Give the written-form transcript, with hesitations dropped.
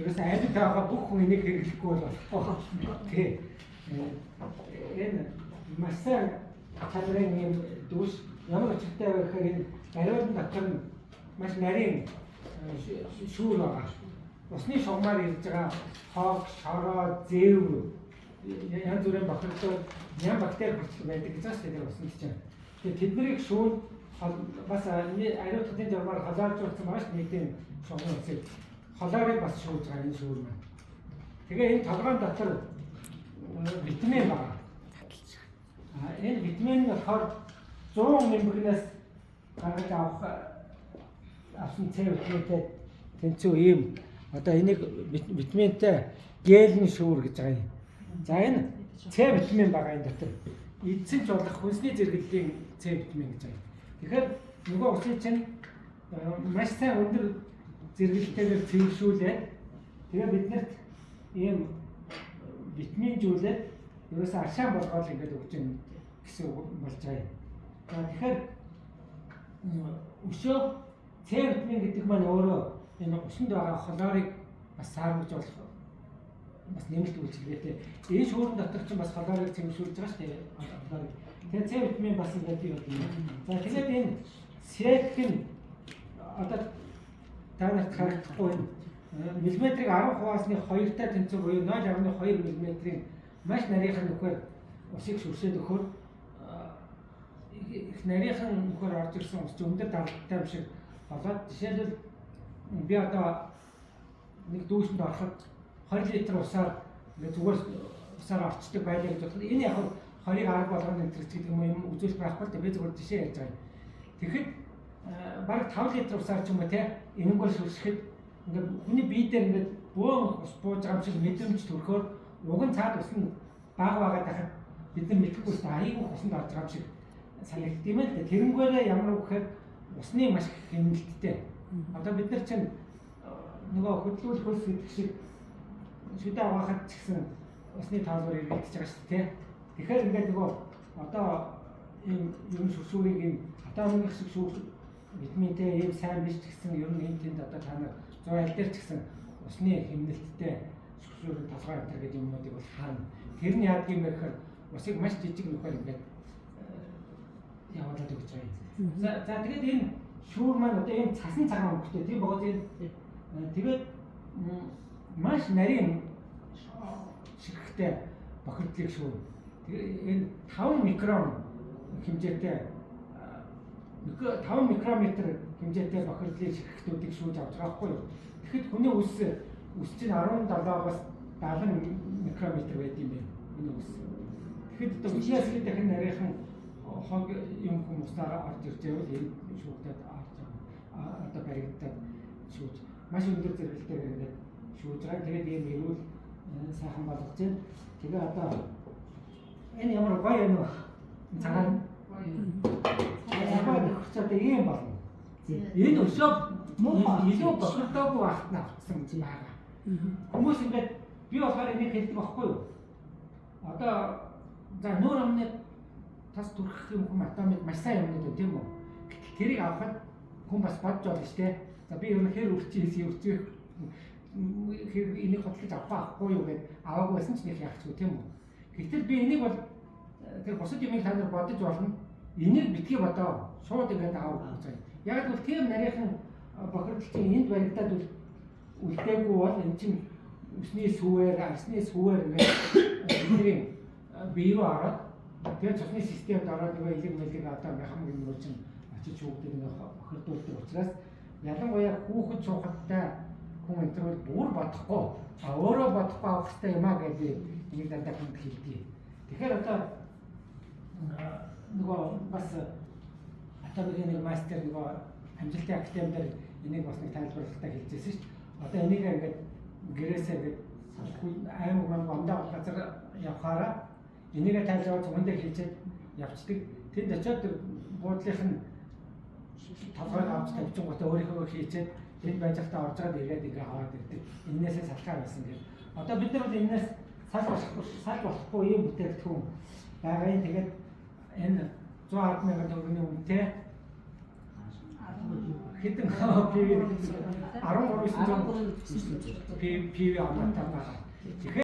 Ерөөсөө амьд байгаа бүх хүн энийг хэрэглэхгүй бол болохгүй. Тий. Энэ маш сайн чадрын юм дүүш ямар учиртай вэ гэхээр энэ ариун дотор нь маш нарийн шүүр байгаа. Усны шугамаар ирж байгаа хог, шороо, зэв янз бүрийн бохирдол, ням бактери хүртэл байдаг гэж байгаа шүү дээ тэр усанд чинь. Тэгээ тэднийг шүүн бас ариутгын журмаар холооржуулсан байгаа шүү нийтийн шугамын усыг. Холоорыг бас шүүж байгаа энэ шүүр маань. Тэгээ энэ толгойн дотор витамин байгаа. Энэ витамин нь болохоор 100 нэмгнээс гаргаж авах авсан С витаминтэй тэнцүү ийм одоо энийг витаминтай гелэн шүүр гэж байгаа юм. За энэ С витамин байгаа энэ дотор. Эдсэн ч болох хүнсний зэрэглэлийн С витамин гэж байгаа. Тэгэхээр нөгөө усыг чинь маш сайн өндөр зэрэглэлтэйгээр цэвэршүүлээд тэгээ биднэрт ийм витаминжүүлээд ерөөсөө аршаан болгоод ингээд өгч юм гэсэн үг болж байгаа юм. За тэгэхээр өшөө С витамин гэдэг маань өөрөө энэ усанд байгаа хлорыг бас саармаж болох бас нэмэлт үйлчилгээтэй. Энэ шүүрэн дотор чинь бас хлорыг цэвэршүүлж байгаа шүү дээ. Хлорыг. Тэгээ С витамин бас ингээд юу юм. За тэгээд энэ сетк нь одоо та нарт харагдахгүй энэ миллиметрийг 10 хуваасны 2-тай тэнцүү буюу 0.2 мм-ийн маш нарийнхан нөхөр усыг шүршээд өгөхөөр их нарийнхан нөхөр орж ирсэн ус чинь өндөр даралттай юм шиг болоод жишээлбэл би одоо нэг дүүшинд ороход 20 литр усаар ингээд зүгээр усаар орчдөг байлаа гэж бодоход энэ яг 20-ыг арга болгоно энэ гэдэг юм үзүүлэх байхгүй л дээ, би зүгээр жишээ ярьж байгаа юм. Тэгэхэд бараг 5 литр усаар ч юм уу те энэнгээр шүршихэд ингээд хүний бие дээр ингээд бөөн ус бууж байгаа юм шиг мэдрэмж төрөхөөр уг нь цаад ус нь бага байгаад байхад бид нар мэдэхгүй шүү дээ, аягүй усанд орж байгаа юм шиг санагддаг юм л дээ. Тэрнгээрээ ямар үг гэхээр усны маш их хэмнэлттэй. Одоо бид нар чинь нөгөө хөдлүүл хөлс гэдэг шиг шүдэ аваахад ч гэсэн усны тоолбор эргэлдэж байгаа шүү дээ. Тэгэхээр ингээд нөгөө одоо ийм ер нь шүршүүрийг ийм атомын шиг шүүр витаминтэй ийм сайн биш ч гэсэн ер нь энэ тэнд одоо та нар зур аль дээр ч гэсэн усны хэмнэлттэй шүршүүрийн толгой энэ гэдэг юмнуудыг бол харна. Тэр нь яадаг юм бэ гэхээр усыг маш жижиг нөхөр ингээд явуулаад өгч байгаа юм. За тэгээд энэ шүүр маань одоо ийм цасан цагаан өнгөтэй тийм богоз энэ тэгээд маш нарийн ширхэгтэй бохирдлыг шүүр. Тэгээ энэ 5 микрон хэмжээтэй 5 микрометр хэмжээтэй бохирдлын ширхэгтүүдийг шүүж авч байгаа байхгүй юу? Тэгэхэд хүний үс чинь 17-оос 70 микрометр байд юм байна. Хүний үс. Тэгэхэд одоо үснээс хэд дахин нарийнхан хог юм хүмүүсээр орж ирж байвал энэ шүүгдээд орж байгаа. Одоо баригдаад шүүж маш өндөр зэрэгэлтэйгээр ингээд шүүж байгаа. Тэгээд ийм эрүүл сайхан болгож байна. Тэгээ одоо энэ ямар гоё юм бэ? Цагаан цагаан нөхөрч одоо ийм болно. Энэ өшөө илүү бохирдоогүй байхад нь авчихсан байгаа. Хүмүүс ингээд би болохоор энийг хэлдэг байхгүй юу? Одоо за нүүр амны тас түрхэх юм хүм атомыг маш сайн юмнууд байна тийм үү? Гэтэл тэрийг авахад хүн бас бодж болно шүү дээ. За би ер нь хэр үрчи хийсэн үрчих хэр энийг хөдөлж авах авахгүй юу гэд аваагүй байсан ч нэг яах ч тийм үү? Гэтэл би энийг бол тэр бусад юмыг та нар бодож болно. Энийг битгий бодоо. Шууд ингээд аав гэж байгаа. Яг л тийм нарийнхан бохирдол чинь энд баригдаад үлдээгүй бол эн чинь үсний сүүээр, арсны сүүээр ингээд бидний бие рүү ороод тэгээд цусны системд ороод нөгөө элэг мэлэг одоо мяхам гэмээр чинь очиж шүүгдэг нэг бохирдуулдаг учраас ялангуяа хүүхэд суухадтай хүн энэ төр бол бүр бодохгүй. А өөрөө бодохгүй авах хэрэгтэй юм а гэж би энийг дандаа хүнд хэлдэг. Тэгэхээр одоо нөгөө бас атомын нэг мастер нөгөө амжилтын академи дээр энийг бас нэг тайлбарлалтаа хэлжсэн шүү дээ. Одоо энийг ингээд гэрээсээ ингээд аймаг мангу ондоо газар явхаараа энийгээ тайлж аваад зүгэн дээр хийчихэд явцдаг. Тэнд очиод буудлынх нь толгойг авч тавьчихгоотаа өөрийнхөө хийчихэд тэнд байж байхдаа орж байгаа эргээд ингээ аваад ирдэг. Эннээсээ салхаар байсан гэх. Одоо бид нар бол энэс салж болохгүй ийм бүтээгдэхүүн байгаа юм. Тэгээд энэ 110 мянган төгрөгийн үнэтэй хэдэн PV 13 900 PV оноотой байгаа. Тэгэхээр